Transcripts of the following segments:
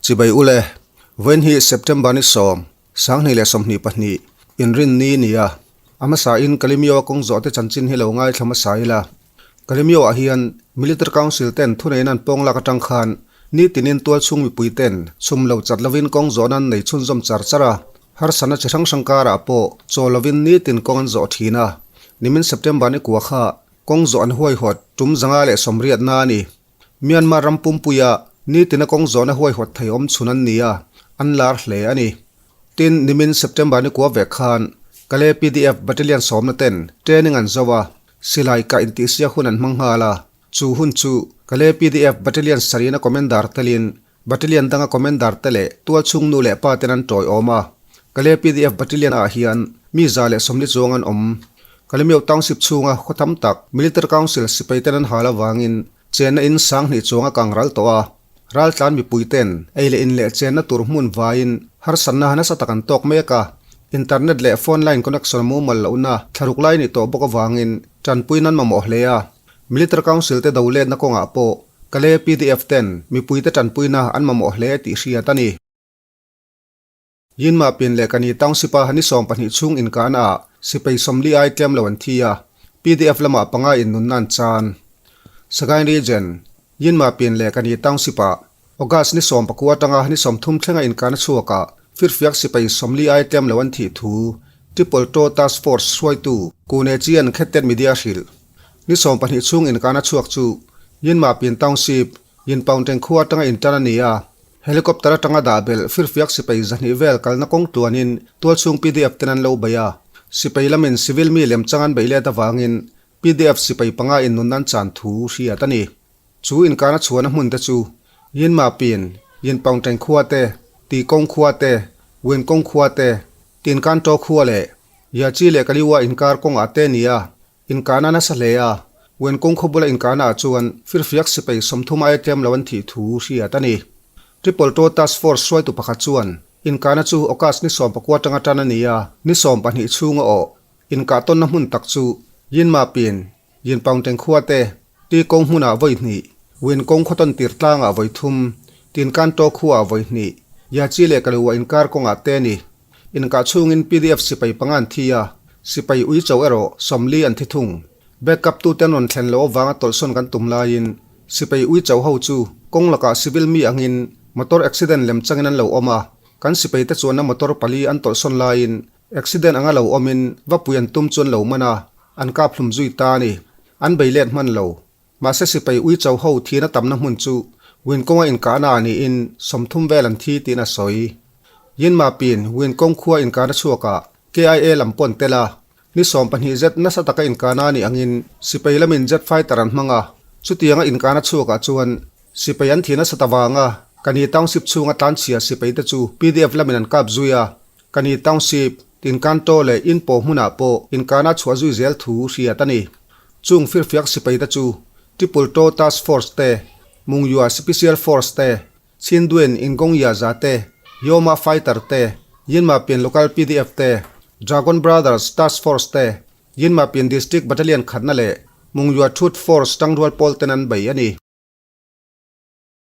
Chibai ule, vawiin hi September ni sawm, 2022, inrinni ni a. A hmasa in Kalemyo a kawng zawh te chanchin hi lo ngaithla hmasa ila. Kalemyo ah hian Military Council ten thuneihna an pawng lak atang khan nitinin tualchhung mipui ten chhum lo chat lovin kawng zawhna an nei chhunzawm char char a. Harsatna chi hrang hrang karah pawh chaw lovin nitin kawng an zawh thin a. Nimin September ni kua kha kawng zawh an huaihawt tum 180 na a ni. Myanmar ram pumpuia nitina kawng zawhna huaihawt thei awm chhun an ni a, an lar hle a ni. Tin, nimin September ni kua vek khan Kale pdf Battalion sawmna ten training an zo a, silai kah intihsiak hun an hmang nghal a. Chu hun chu Kale pdf Battalion sarihna Commander telin Battalion danga Commander te leh tualchhung nu leh pa ten an tawiawm a, Kale pdf Battalion ah hian mi 140 chuang an awm. Kalemyo Township chhunga khaw tam tak Military Council sipai ten an hal avangin chenna in 2000 chuang a kang ral tawh a, raltlan mipui ten ei leh in leh chenna tur hmun vaiin harsatna nasa tak an tawk mek a, internet leh phone line connection mumal lohna thlaruk lai nih tawh bawk avangin tanpui nan mamawh hle a. Military Council te do letna kawngah pawh Kale pdf ten mipuite tanpuina an mamawh hle tih hriat a ni. Yinma pin leh Kani Township a ni 12 chhung inkahna ah sipai 40 ai tlem lo an thi a, pdf lamah panga in nunna an chan. Sagaing Region, Yinma pin leh Kani Township ah August ni 19 atanga ni 30 thlenga inkahna chhuakah firfiak sipai 40 ai tlem lo an thih thu Triple Two Task Force hruaitu Kune Chian Khettet Media hrilh. Ni 12 chhung inkahna chhuak chu Yinma pin Township, Yinpaungteng khua atanga intan a ni a. Helicopter atanga dah belh firfiak sipai 200 vel kalna kawng tluanin tualchhung pdf ten an lo bei a. Sipai lamin civil mi lemchang an beih let avangin pdf sipai panga in nunna an chan thu hriat a ni. Chu inkahna chhuahna hmun te chu Yinma pin, Yinpaungteng khua te, Tikong khua te, Winkong khua te, Tinkantaw khua leh Yachi leh Kaliwa inkar kawngah te a ni a. Inkahna nasa hle a, Wenkawng khaw bula inkahna ah chuan firfiak sipai 30 aia tlem lo an thih thu hriat a ni. Triple Two Task Force hruaitu pakhat chuan inkahna chu August ni 19 atanga tan a ni a, ni 12 chhunga awh inkah tawnna hmun tak chu Yinma pin, Yinpaungteng khua te, Tikong hmunah vawi hnih, Wenkawng khaw tawn tir tlangah vawi thum, Tinkantaw khuaah vawi hnih, Yachi leh Kaliwa inkar kawngah te a ni. Inkah chhungin pdf sipai panga an thi a, sipai uicho erawh 40 an thi thung. Backup tute an rawn thlen loh avanga tawlhsawn kan tum laiin sipai uicho ho chu kawng lakah civil mi angin motor accident lem changin an lo awm a, kan sipaite chuanna motor pali an tawlhsawn laiin accident anga lo awmin vapui an tum chu an lo man a, an kap hlum zui ta a ni. An bei let hman lo. Mahse sipai uicho ho thihna tamna hmun chu Winkawnga inkahna ah niin 30 vel an thi tiin a sawi. Yinma pin Winkawng khua inkahna chhuakah KIA lam pawn tel a, ni 12 zet nasa taka inkahna a nih angin sipai lamin jet fighter an hmang a, chutianga inkahna chhuakah chuan sipai an thih nasa ta vanga Kani Township chhunga tlanchhia sipaite chu pdf lamin an kap zui a, Kani Township, Tinkantaw leh Inpaw hmunah pawh inkahna chhuah zui zel thu hriat a ni. Chung firfiak sipaite chu Triple Two Task Force te, Mungyua Special Force te, Chindwin Ingongyaza te, Yoma Fighter te, Yinmapin Local pdf te, Dragon Brothers Task Force te, Yinmapin District Battalion khatna leh Mungyua Truth Force tangrual pawl ten an bei a ni.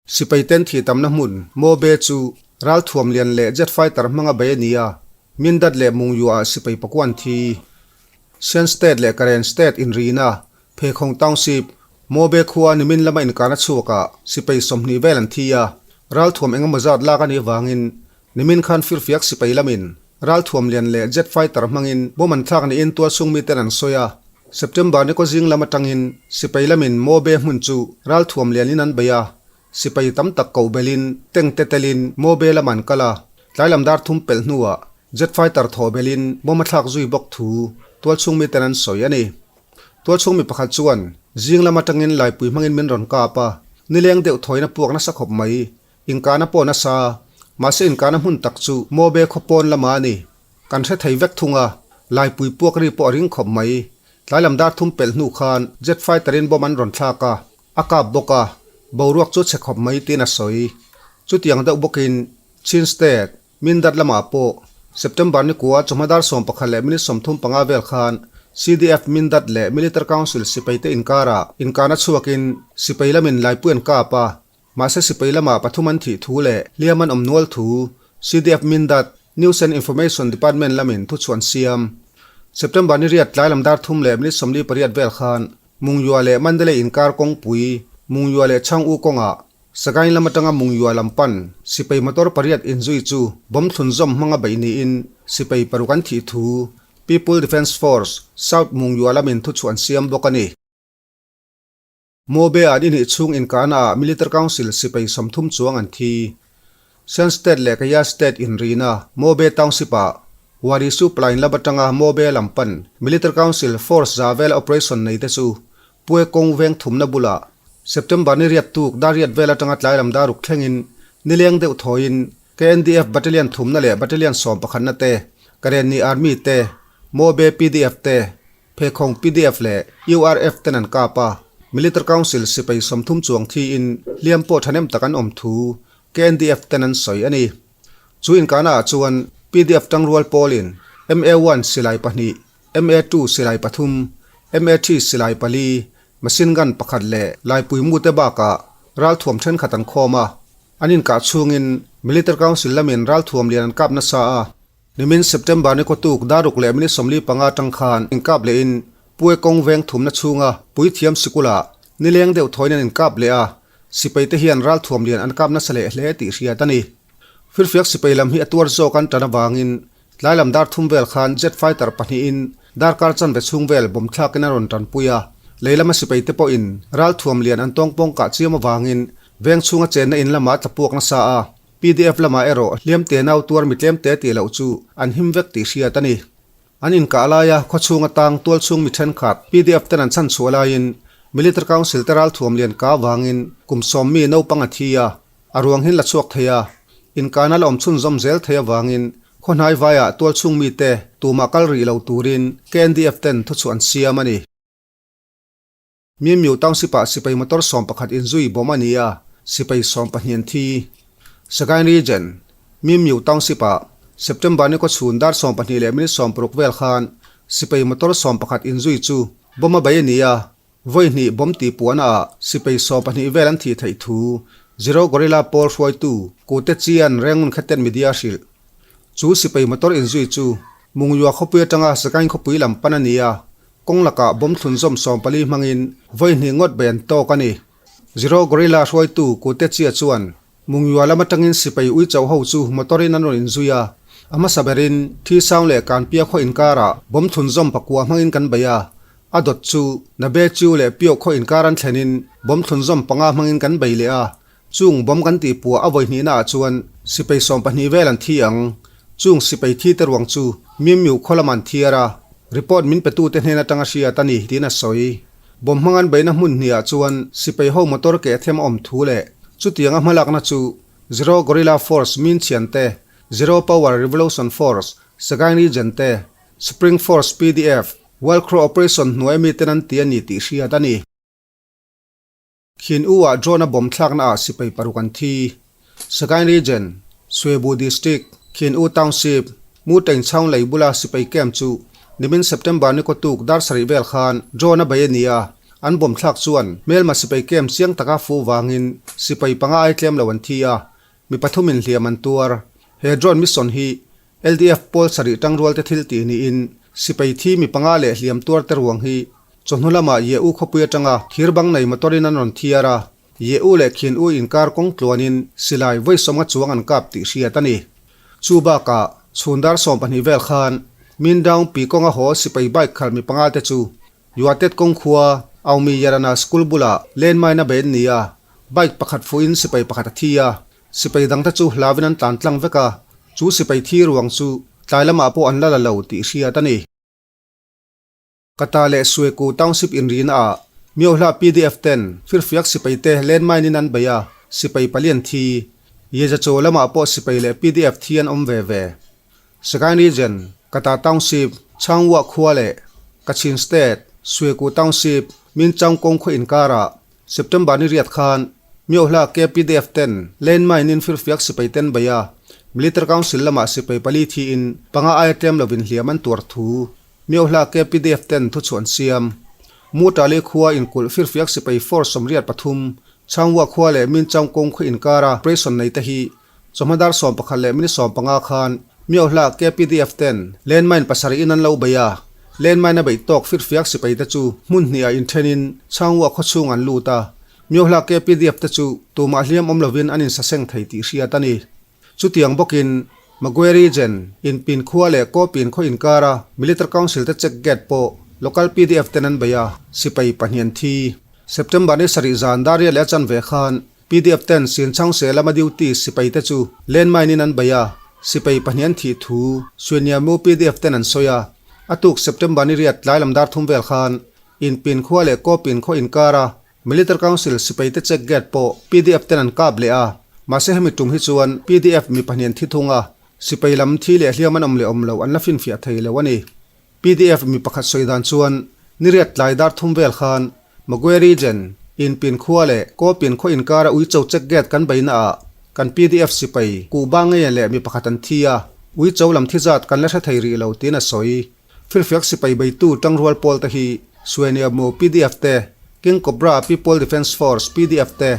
Sipai ten thih tamna hmun, Mobe chu ralthuam lian leh jet fighter hmanga bei a ni a, Mindat leh Mungyua ah sipai pakua an thi. Shan State leh Karen State inrina, Pheikhawng Township, Mobe khua nimin lama inkahna chhuakah sipai 20 vel an thi a, ralthuam engemaw zat lak a nih avangin nimin khan firfiak sipai lamin ralthuam lian leh jet fighter hmangin bomb an thlak niin tualchhung miten an sawi a. September ni kaw zing lam atangin sipai lamin Mobe hmun chu ralthuam lianin an bei a, sipai tam tak koh belin tank te telin Mobe lam an kal a, tlai lam dar thum pelh hnuah jet fighter thaw belin bomb a thlak zui bawk thu tualchhung miten an sawi a ni. Tualchhung mi pakhat chuan zing lam atangin laipui hmangin min rawn kap a, nileng deuh thawina puak nasa khawp mai. Inkahna pawh nasa, mahse inkahna hmun tak chu Mobe khaw pawn lamah a ni. Kan hre thei vek thung a, laipui puak ri pawh a ring khawp mai. Tlai lam dar thum pelh hnu khan jet fighter in bomb an rawn thlak a, a kap bawk a, boruak chu a chhe khawp mai tiin a sawi. Chutiang deuh bawkin Chin State, Mindat lamah pawh September ni kua chawhma dar 11 leh minute 35 vel khan CDF Mindat leh Military Council sipaite inkarah inkahna chhuakin sipai lamin laipui an kap a. Mahse sipai lamah pathum an thih thu leh hliam an awm nual thu CDF Mindat News and Information Department lamin thuchhuah an siam. September ni riat tlai lam dar thum leh minute 48 vel khan Mungyua leh Mandalay inkar kawngpui Mungyua leh Chhang-u kawngah Sagaing lam atanga Mungyua lam pan sipai motor pariat inzui chu bomb thlunzawm hmanga beih niin sipai paruk an thih thu People Defence Force, South Mungyua lamin thuchhuah an siam bawk a ni. Mobe ah ni hnih chhung inkahna ah Military Council sipai 30 chuang an thi. Shan State leh Kaya State inrina Mobe Township ah Wari Supply lab atanga Mobe lam pan Military Council Force za vela operation nei te chu Pue kawng veng thumna bulah September ni riat tuk dar riat vel atanga tlai lam dar ruk thlengin nileng deuh thawiin KNDF Battalion thumna leh Battalion 11na te, Karenni Army te, Mobe PDF te, Phekhawng pdf leh URF ten an kap a, Military Council sipai 30 chuang thiin hliam pawh thahnem tak an awm thu KNDF ten an sawi a ni. Chu inkahna ah chuan pdf tangrual pawlin MA one silai pahnih, MA two silai pathum, MA three silai pali, machine gun pakhat leh laipui mute bakah ralthuam thenkhat an khawm a. An inkah chhungin Military Council lamin ralthuam lian an kap nasa a. Nimin September ni kawtuk daruk leh minute 45 atang khan inkap lehin Pue kawng veng thumna chhunga Puithiam sikula nileng deuh thawiin an inkap leh a, sipai te hian ralthuam lian an kap nasa leh hle tih hriat a ni. Firfiak sipai lam hi a tuar zawk an tan avangin tlai lam dar thum vel khan jet fighter pahnihin darkar chanve chhung vel bawm thlakin a rawn tanpui a, lei lama sipai te pawhin ralthuam lian an tawngpawng kah chiam avangin veng chhunga chenna in lamah a tlapuak nasa a. Pdf lamah erawh hliam te nau tuar mi tlem te tih loh chu an him vek tih hriat a ni. An inkah laia khaw chhung atang tual chhung mi thenkhat pdf ten an chhan chhuah laiin Military Council te ralthuam lian ka avangin kum sawm mi naupang a thi a, a ruang hin la chhuak thei a. Inkahna la awm chhunzawm zel thei avangin khaw hnai vaiah tual chhung mite tumah kal rih lo turin KNDF ten thuchhuah an siam a ni. Mimyu Township ah sipai motor 11 inzui bawm a ni a, sipai 12 an thi. Sagaing Region, Mimyu Township ah September ni kawchhun dar 12 leh minute 60 vel khan sipai motor 11 inzui chu bawm a bei a ni a, vawi hnih bawm tih puahna ah sipai 12 vel an thih theih thu Zero Gorilla pawl hruaitu Kute Chian Rengun Khaten Media hrilh. Chu sipai motor inzui chu Mungyua khawpui atanga Sagaing khawpui lam pan a ni a, Kawng lakah bomb thlunzawm 14 hmangin vawi hnih ngawt bei an tawk a ni. Zero Gorilla hruaitu Kute Chia chuan Mungyua lam atangin sipai ui chauh ho chu motor-in an rawn inzui a. A hmasa berin Thi Saung leh Kanpia khaw inkarah bomb thlunzawm pakua hmangin kan bei a. A dawt chu Nabe Chiu leh Piok khaw inkar an thlenin bomb thlunzawm panga hmangin kan bei leh a. Chung bomb kan tih puah a vawi hnihna ah chuan sipai 12 vel an thi ang. Chung sipai thi te ruang chu Mimmiu khaw lamah an thiar a, report min petute hnen atanga hriat a ni tiin a sawi. Bomb hmang an beihna hmun hnih ah chuan sipai ho motor keh them a awm thu leh chutianga hmalakna chu Zero Gorilla Force Min Chhian te, Zero Power Revolution Force Sagaing Region te, Spring Force PDF, Wild Crow Operation hnuai miten an ti a ni tih hriat a ni. Khin U ah drone a bomb thlakna ah sipai paruk an thi. Sagaing Region, Swebu District, Khin U Township, Mu Taing Chaung lei bula sipai camp chu nimin September ni kawtuk dar sarih vel khan drone a bei a ni a, an bomb thlak chuan hmelma sipai camp chiang taka fuh vangin sipai panga ai tlem lo an thi a, mi pathumin hliam an tuar. He drone mission hi LDF pawl sarih tangrual te thil tih niin sipai thi mi panga leh hliam tuar te ruang hi chawhnu lamah Ye U khawpui atanga thir bang nei motor in an rawn thiar a, Ye U leh Khin U inkar kawng tluanin silai vawi sawmnga chuang an kap tih hriat a ni. Chu bakah chhun dar 12 vel khan Mindaung pi kawnga haw sipai bike khalh mi panga te chu Yuatet kawng khua Aumi Yarana school bulah landmine a bei an ni a, bike pakhat fuhin sipai pakhat a thi a, Sipai dangte chu hlauin an tlan tlang vek a, chu sipai thi ruang chu tlai lamah pawh an la la lo tih hriat a ni. Kata leh Sueku Township inrina ah Myohla pdf ten firfiak sipai te landmine in an bei a, sipai pali an thi. Yezachaw lamah pawh sipai leh pdf thi an awm ve ve. Sagaing Region, Kata Township, Changwah khua leh Kachin State, Sueku Township, Minchaung kawng khaw inkarah September ni riat khan Myohla KPDF ten landmine in firfiak sipai ten bei a, Military Council lamah sipai pali thiin panga aia tlem lovin hliam an tuar thu Myohla KPDF ten thuchhuah an siam. Mutali khua inkulh firfiak sipai force 83. Changwa khua leh Minchaung kawng khaw inkara operation nei te hi chawhma dar 11 leh minute 15 khan Miohla KPDF ten landmine pasarih in an lo bei a, landmine a beih tawk firfiak sipai te chu hmun hnih ah inthenin Changwa khaw chhung an lut a, Miohla KPDF te chu tumah hliam awm lovin an insaseng thei tih hriat a ni. Chutiang bawkin Magwe Region, Inpin khua leh Kawpin khaw inkara Military Council te check gate pawh local pdf ten an bei a, sipai pahnih an thi. September ni sarih zan Daria leh a chanve khan pdf ten Sinchangse lama duty sipai te chu landmine in an bei a, sipai pahnih an thih thu Suiniamu pdf ten an sawi a. A tuk September ni riat tlai lam dar thum vel khan Inpin khua leh Kawpin khaw inkara Military Council sipaite check gate pawh pdf ten an kap leh a, mahse hemi tum hi chuan pdf mi pahnih an thi thung a, sipai lam thi leh hliam an awm leh awm lo an la finfiah thei lo a ni. Pdf mi pakhat sawi dan chuan niriat tlai dar thum vel khan Magwe Region, Inpin khua leh Kawpin khaw inkara Uicho check gate kan beina ah kan pdf sipai kuhba ngei leh mi pakhat an thi a, Uicho lam thi zat kan la hre thei rih lo tiin a sawi. Firfiak sipai beitu tangrual pawl te hi Sueniamu pdf te, King Cobra People Defence Force, pdf te,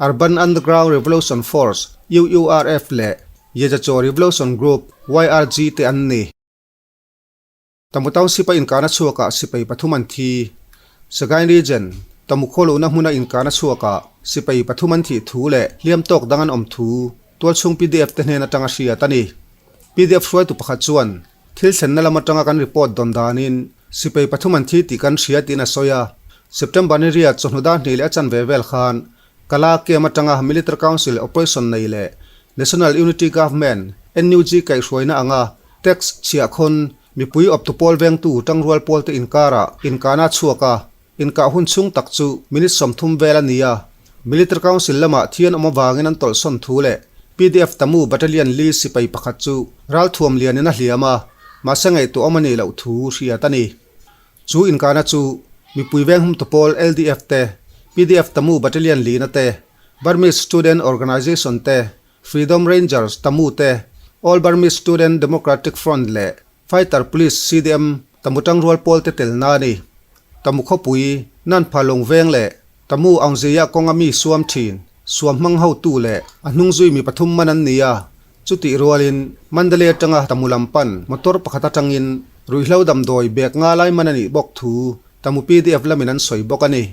Urban Underground Revolution Force, UURF, leh Yejacho Revolution Group, YRG, te an ni. Tamu Township-a inkahna chhuakah sipai pathum an thi. Sagaing Region, Tamu khawlohna hmuna inkahna chhuakah sipai pathum an thih thu leh hliam tawk dang an awm thu tualchhung pdf te hnen atanga hriat a ni. Pdf hruaitu pakhat chuan Thil thlenna lam atanga kan report dawn danin sipai pathum an thi tih kan hria tiin a sawi a. September ni riat chawhnu dar hnih leh a chanve vel khan Kala Camp atanga Military Council operation nei leh National Unity Government, NUG, kaihhruaina anga tax chhiahkhawn mipui awptu pawl vengtu tangrual pawlte inkarah inkahna a chhuak a. Inkah hun chhung tak chu minute 30 vel a ni a. Military Council lamah thian awm avangin an tawlhsawn thu leh pdf Tamu Battalion li sipai pakhat chu ralthuam lianin a hliam a, mahse ngaihtuah awm a nih loh thu hriat a ni. Chu inkahna chu mipui veng humtu pawl LDF te, pdf Tamu Battalion lina te, Burmese Student Organization te, Freedom Rangers Tamu te, All Burmese Student Democratic Front leh Fighter Police CDM Tamu tangrual pawl te telna a ni. Tamu khawpui, Nanpha lawngveng leh Tamu Aungzia kawnga mi suam thin, suam hmang hotu leh a hnung zui mi pathum man an ni a. Chutih rualin Mandalay atanga Tamu lam pan motor pakhat atangin ruihhlo damdawi bag nga lai man a nih bawk thu Tamu pdf lamin an sawi bawk a ni.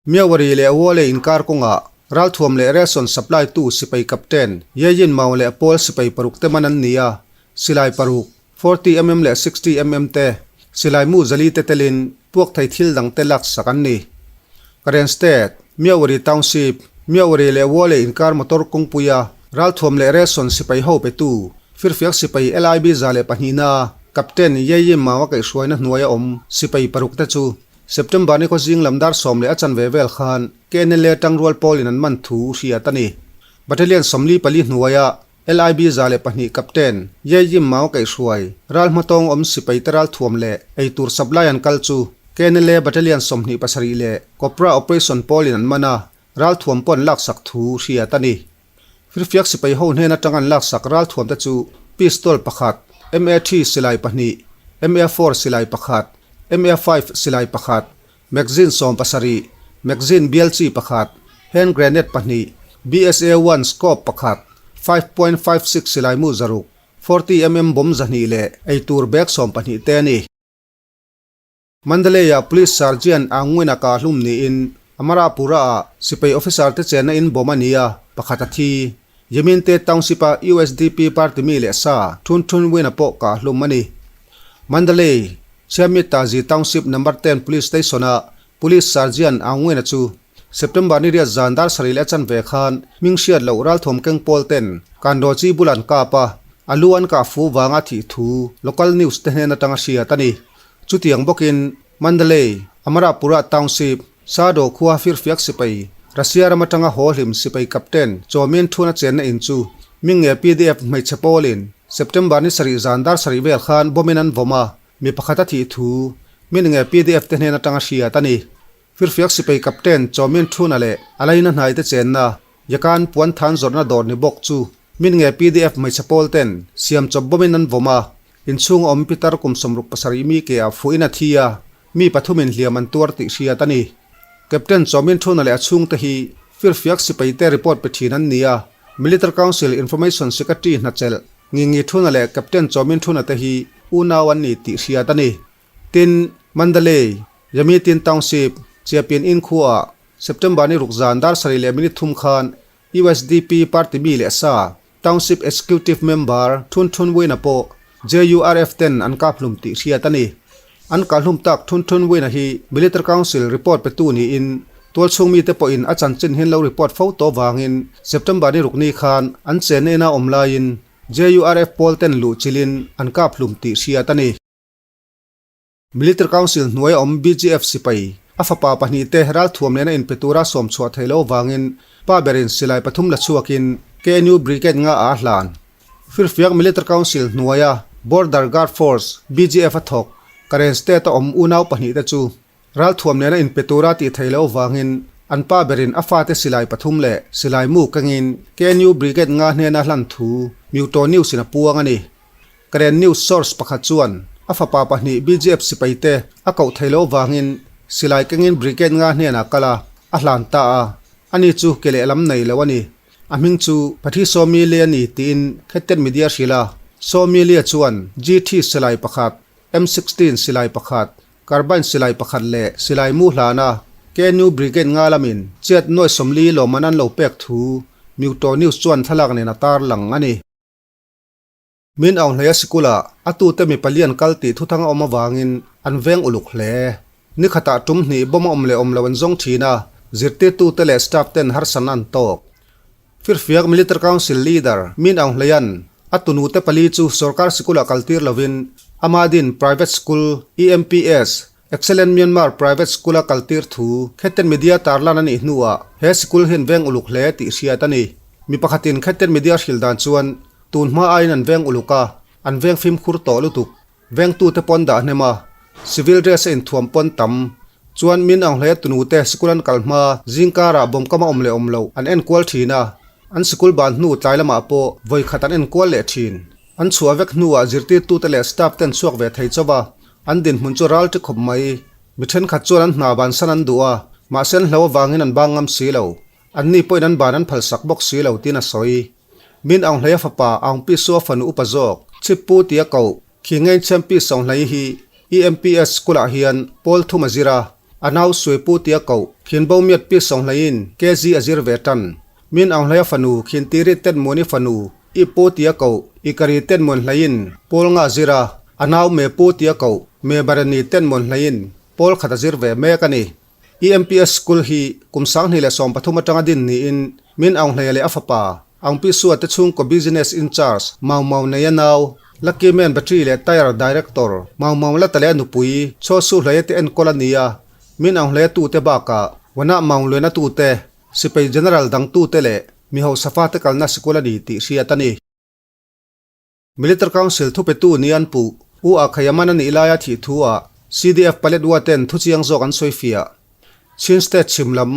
Myawaddy leh Wole inkar kawngah ralthuam leh ration supply tu sipai captain Ye Yin Maung leh pawl sipai paruk te man an ni a, silai paruk, 40 mm leh 60 mm te, silai mu zali te telin puak thei thil dang te lak sak an ni. Karen State, Myawaddy Township, Myawaddy leh Wole inkar motor kawngpuia ralthuam leh ration sipai ho petu firfiak sipai LIB 102 na captain Ye Yin Maung a kaihhruaina hnuaia awm sipai paruk te chu September ni khaw zing lam dar sawm leh a chanve vel khan KNLA tangrual pawlin an man thu hriat a ni. Battalion 44 hnuaia LIB 102 Captain Ye Yim Maung kaihhruai ral hmatawng awm sipai te ralthuam leh eitur supply an kal chu KNLA Battalion 27 leh Copra Operation pawlin an man a, ralthuam pawh an laksak thu hriat a ni. Firfiak sipai ho hnen atang an laksak ralthuam te chu pistol pakhat, MA three silai pahnih, MA four silai pakhat, MA five silai pakhat, magazine 17, magazine bial chi pakhat, hand grenade pahnih, BSA one scope pakhat, 5.56 silai mu zaruk, 40 mm bomb 200 leh eitur bag 12 te a ni. Mandalay-ah Police Sergeant Angwin-a kah hlum niin Amarapura-ah sipai officer te chenna in bomb a ni a, pakhat a thi. Yeminte Township-a usdp party mi leh sa Thun Thun Win-a pawh kah hlum a ni. Mandalay, Chiamitazi Township Number Ten Police Station-a Police Sergeant Angwin-a chu September ni riat zan dar sarih leh a chanve khan hming hriat loh ralthawm keng pawl ten Kanrochi bul an kap a, a lu an kah fu vanga thih thu local news te hnen atanga hriat a ni. Chutiang bawkin Mandalay, Amarapura Township, Sado khua firfiak sipai, Russia ram atanga haw hlim sipai captain Chawmin thuna chenna in chu Minge pdf hmeichhe pawlin September ni sarih zan dar sarih vel khan bomb in an vawm a, mi pakhat a thih thu Minge pdf te hnen atanga hriat a ni. Firfiak sipai captain Chawmin thuna leh a laina hnaite chenna Yakan puan than zawrhna dawr ni bawk chu Minge pdf hmeichhe pawl ten siam chawp bomb in an vawm a, Inchhung awm pitar kum 67 mi ke ah fuhin a thi a, mi pathumin hliam an tuar tih hriat a ni. Captain Chaw Min Thuna leh a chhungte hi firfiak sipaite report pe thin an ni a, Military Council Information Secretary hnachelh Ngi Ngi Thuna leh Captain Chaw Min Thuna te hi unau an ni tih hriat a ni. Tin, Mandalay, Yamitin Township, Chiapin Inn khuaah September ni ruk zan dar sarih leh minute thum khan usdp party mi leh sa Township Executive Member Thun Thun Win-a pawh JURF ten an kap hlum tih hriat a ni. An kah hlum tak Thun Thun Win-a hi Military Council report petu niin tualchhung mite pawhin a chanchin hian lo report fo tawh vangin September ni ruk ni khan an chenna ina awm laiin JURF pawl ten luh chilhin an kap hlum tih hriat a ni. Military Council hnuaia awm BGF sipai, a fapa pahnihte ralthuam nena inpe tura sawm chhuah theih loh avangin pa berin silai pathum la chhuakin KNU Brigade nga ah a hlan. Firfiak Military Council hnuaia Border Guard Force, BGF, a thawk Karen State-a awm unau pahnihte chu ralthuam nena inpe tura tih theih loh avangin an pa berin a fate silai pathum leh silai mu kengin KNU Brigade nga hnena hlan thu Myuto News-in a puang a ni. Karen News source pakhat chuan a fapa pahnih BGF sipaite a koh theih loh vangin silai kengin brigade nga hnenah kal a, a hlan ta a. Ani chu ke lehlam nei lo a ni. A hming chu Pathi Sawmi Lia ni tiin Khettet Media hrilh a. Sawmi Lia chuan GT silai pakhat, M16 silai pakhat, Carbine silai pakhat leh silai mu hlan a, KNU Brigade nga lamin chiat nuai 40 lawmman an lo pek thu Myuto News chuan thlalak nen a tarlang a ni. Min Aung Hlei a sikul ah a tute mi palian kal tih thuthang a awm avangin an veng uluk hle. Ni khatah tum hnih bawm a awm leh awm lo an zawng thin a, zirtirtute leh staff ten harsatna an tawk. Firfiak Military Council Leader Min Aung Hleia'n a tunute pali chu sorkar sikulah kaltir lovin ama din private school EMPS, Excellent Myanmar Private School-a kaltir thu Khetten Media tarlan a nih hnuah he sikul hian veng uluk hle tih hriat a ni. Mi pakhatin Khetten Media hrilh dan chuan tun hma aiin an veng uluk a, an veng fimkhur tawh lutuk. Vengtute pawn dah hnem a, civil dress a inthuam pawn tam. Chuan min ang hle tunute sikul an kal hma zingkarah bawmkam a awm leh awm loh an enkual thin a, an sikul ban hnu tlai lamah pawh vawikhat an enkual leh thin. An chhuah vek hnuah zirtirtute leh staff ten chhuak ve thei chauh a, an dinhmun chu ral ṭi khawp mai. Mi ṭhenkhat chuan an hna bansan an duh a, mahse an hlo avangin an bang ngam si lo. Anni pawhin an ban an phalsak bawk si lo tiin a sawi. Min Aung Hlei a fapa Aung Pi Sua fanu upa zawk, Chip Pu tia koh, khi Ngein Chiam Pi Sawng Hlei hi EMPS School-ah hian pawl thum a zir a, a nau Sui Pu tia koh, Khin Bo Miat Pi Sawng Hleiin KG a zir ve ṭan. Min Aung Hlei a fanu Khin Tiri Tet Muani fanu I Pu tia koh, I Kari Tet Muan Hleiin pawl nga a zir a, a nau Me Pu tia koh, Me Barani Tet Muan Hleiin pawl khat a zir ve mek a ni. EMPS School hi kum 2013 atanga din niin Min Aung Hleia leh a fapa Aung Pi Sua te chhungkaw Business in Charge Mau Mau Neia nau, Lucky Man Battery leh Tyre Director Mau Mau Lata leh a nupui Chaw Su Hleia te enkawl a ni a, Min Aung Hleia tute bakah Wana Maung Luena tute, Sipai General dang tute leh mi hausa fate kalna sikul a ni tih hriat a ni. Military Council thupetu ni an puh. U A Khayaman a nih laia thih thu ah CDF Paletwa ten thuchiang zawk an sawi fiah. Chin State chhim lam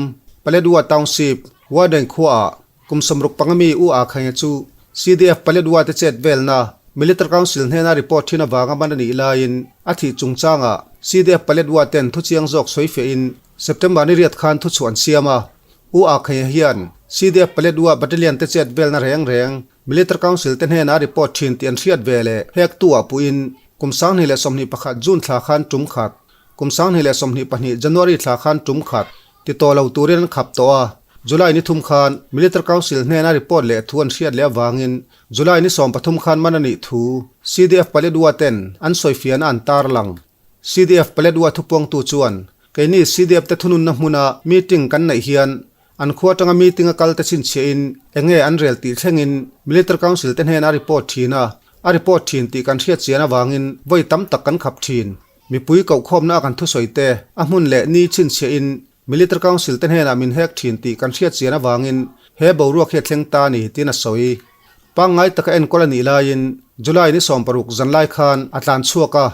Paletwa Township, Wadeng khua ah kum 65 mi U A Khaya chu CDF Paletwa te chet velna Military Council hnena report thin avanga man a nih laiin a thih chungchangah CDF Paletwa ten thuchiang zawk sawi fiahin September ni riat khan thuchhuah an siam a. U A Khaya hian CDF Paletwa Battalion te chet velna reng reng Military Council te hnenah report thin tih an hriat ve leh hek tu ah puhin kum 2021 June thla khan tum khat, kum 2022 January thla khan tum khat ti tawh lo turin an khap tawh a. July ni thum khan Military Council hnena report leh thu an hriat leh avangin July ni 13 khan man a nih thu CDF Paletwa ten an sawifiahna an tarlang. CDF Paletwa thupuangtu chuan, Keini CDF te thununna hmuna meeting kan neih hian An khua atanga meeting a kal te chhinchhiahin enge an rel tih thlengin Military Council te hnenah a report thin a, a report thin tih kan hriat chian avangin vawi tam tak kan khap thin. Mipui kohkhawmna a kan thusawi te a hmun leh ni chhinchhiahin Military Council te hnenah min hek thin tih kan hriat chian avangin he boruak hi a thleng ta a ni tiin a sawi. Pangngai taka enkawl a nih laiin July ni 60 zanlai khan a tlan chhuak a,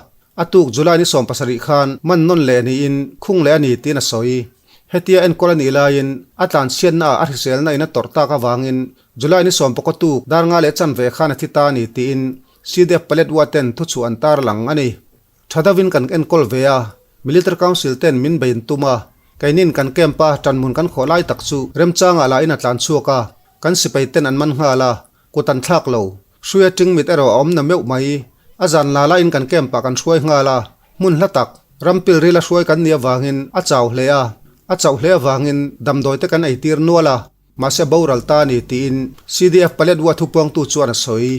a tuk July ni 17 khan man nawn leh niin khung leh a ni tiin a sawi. Hetia enkawl a nih laiin a tlanchhiatna ah a hriselna in a tawrh tak avangin July ni 19 tuk dar nga leh chanve khan a thi ta a ni tiin CDF Paletwa ten thuchhuah an tarlang a ni. Tha deuhin kan enkawl ve a, Military Council ten min bein tum a. Keinin kan camp a tanhmun kan khawh lai tak chu remchangah lah in a tlan chhuak a, kan sipai ten an man nghal a, kut an thlak lo. Hruia tingmit erawh a awm na meuh mai. A zan la la in kan camp ah kan hruai nghal a, hmun hla tak, ram pilril a hruai kan nih avangin a chau hle a, a chauh hle avangin damdawi te kan eitir nual a, mahse boral ta a ni tiin CDF Paletwa thupuangtu chuan a sawi.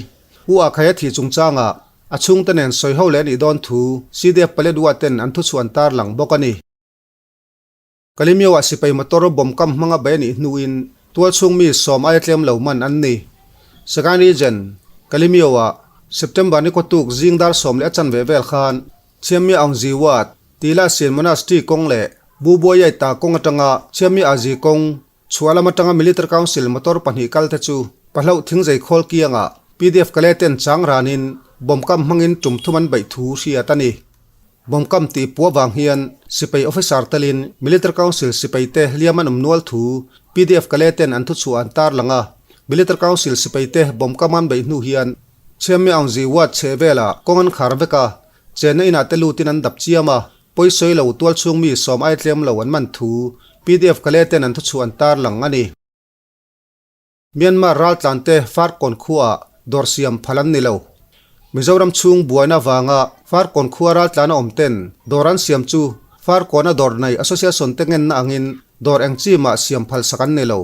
U Akhaya thih chungchangah a chhungte nen sawi ho leh a nih dawn thu CDF Paletwa ten an thuchhuah an tarlang bawk a ni. Kalemyo-ah sipai motor bomb kam hmanga bei a nih hnuin tualchhung mi sawm aia tlem lo man an ni. Sagaing Region, Kalemyo-ah September ni khawtuk zing dar 10 leh a chanve vel khan Chiammi Aungzi Ward, Tila Sin Monastery kawng leh Bubuayai ta kawng atanga Chiammi Azi kawng chhuah lam atanga Military Council motor pahnih kal te chu pahloh thingzei khawl kiangah PDF kale ten chang ranin bomb kam hmangin tum thum an beih thu hriat a ni. Bomb kam tih puah vang hian sipai officer telin Military Council sipai te hliam an awm nual thu PDF kale ten an thuchhuah an tarlang a. Military Council sipai te bomb kam an beih hnu hian Chhiammi Aungzi Ward chheh velah kawng an khar vek a, chenna inah te lutin an dap chiam a, pawisawi lo tualchhung mi sawm ai tlem lo an man thu PDF kale ten an thuchhuah an tarlang a ni. Myanmar raltlante Farkawn khuaah dawr siam phal an ni lo. Mizoram chhung buaina avanga Farkawn khua raltlana awm ten dawr an siam chu Farkawna dawr nei Association te ngenna angin dawr eng chi mah siam phal sak an ni lo.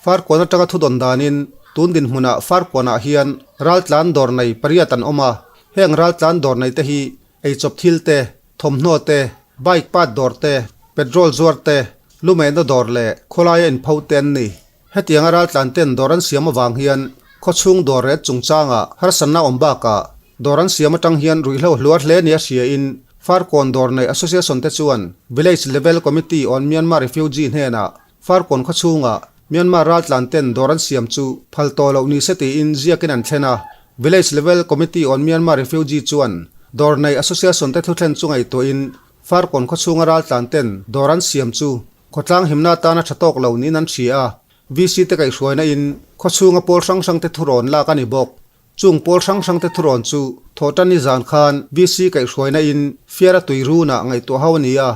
Farkawn atanga thudawn danin tun dinhmunah Farkawnah hian raltlan dawr nei pariat an awm a, heng raltlan dawr nei te hi eichawp thil te, thawmhnaw te, bike part dawr te, petrol zuar te, lumehna dawr leh khawlaia inpho te an ni. Hetianga raltlan ten dawr an siam avang hian khawchhung dawr ret chungchangah harsatna awm bakah dawr an siam atang hian ruihhlo hluar hle nia hriain Farkawn Dawr Nei Association te chuan Village Level Committee on Myanmar Refugee hnenah Farkawn khawchhungah Myanmar raltlan ten dawr an siam chu phal tawh loh ni se tiin ziakin an thlen a. Village Level Committee on Myanmar Refugee chuan Dawr Nei Association te thuthlen chu ngaihtuahin Farkawn khawchhunga raltlan ten dawr an siam chu Khawtlang himna atana tha tawk lo niin an hria a, VC te kaihhruaina in khawchhunga pawl hrang hrang te thurawn lak a ni bawk. Chung pawl hrang hrang te thurawn chu Thawhtanni zan khan VC kaihhruaina in Fiara tui runah ngaihtuah ho a ni a,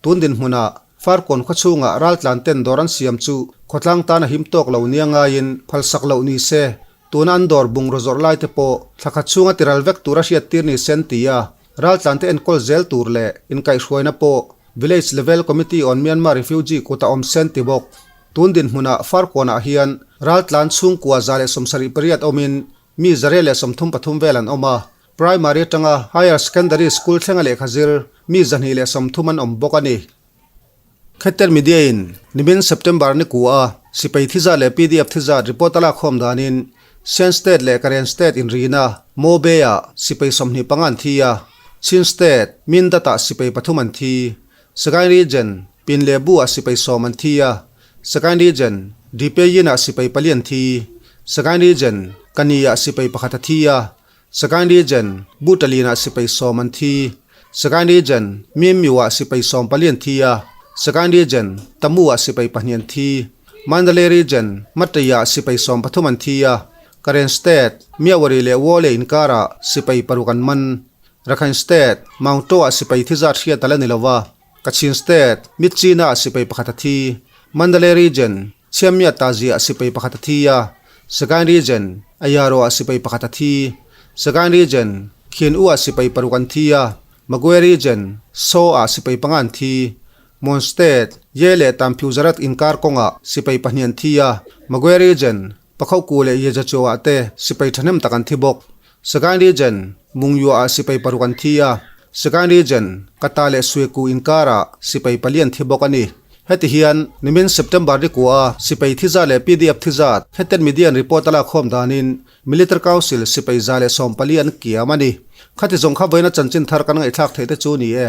tun dinhmunah Farkawn khawchhunga raltlan ten dawr an siam chu khawtlang tana him tawk lo nia ngaiin phalsak loh ni se, tuna an dawr bungraw zawrh lai te pawh thla khat chhunga tiral vek tura hriattir ni se an ti a, raltlan te enkawl zel tur leh inkaihhruaina pawh Village Level Committee on Myanmar Refugee kuta awm sen ti bawk. Tun dinhmunah Farkawnah hian raltlan chhungkua 178 awmin mi 133 vel an awm a, Primary atanga Higher Secondary School thlenga lehkha zir mi 230 an awm bawk a ni. Khetter Media in nimin September ni kua sipai thizat leh PDF thizat report a lakkhawm danin Shan State leh Karen State inrina Mobe-ah sipai 25 an thi a, Chin State, Mindat-ah sipai pathum an thi. Sagaing Region, Pinlebu-ah sipai sawm an thi a, Sagaing Region, Dipeyin-ah sipai pali an thi. Sagaing Region, Kani-ah sipai pakhat a thi a, Sagaing Region, Butalin-ah sipai sawm an thi. Sagaing Region, Myanmyu-ah sipai 14 an thi a, Sagaing Region, Tamu-ah sipai pahnih an thi. Mandalay Region, Matei-ah sipai 13 an thi a, Karen State, Myawaddy leh Wole inkarah sipai paruk an man. Rakhine State, Maungtaw-ah sipai thi zat hriat a la ni lo va, Kachin State, Myitkyina-ah sipai pakhat a thi. Mandalay Region, Chiamia Tazi-ah sipai pakhat a thi a, Sagaing Region, Ayaro-ah sipai pakhat a thi. Sagaing Region, Khin U-ah sipai paruk an thi a, Magway Region, Saw-ah sipai panga an thi. Mon State, Ye leh Tamphiuzarat inkar kawngah sipai pahnih an thi a, Magway Region, Pakhoku leh Yejachoa te sipai thahnem tak an thi bawk. Sagaing Region, Mungyuah ah sipai paruk an thi a, Sagaing Region, Kata leh Sueku inkarah sipai pali an thi bawk a ni. Heti hian nimin September ni kua a sipai thi zat leh PDF thi zat heten media in report a lakkhawm danin Military Council sipai 114 an kiam a ni. Khati zawng kha vawiina chanchin thar kan ngaihthlak theih te chu ni e.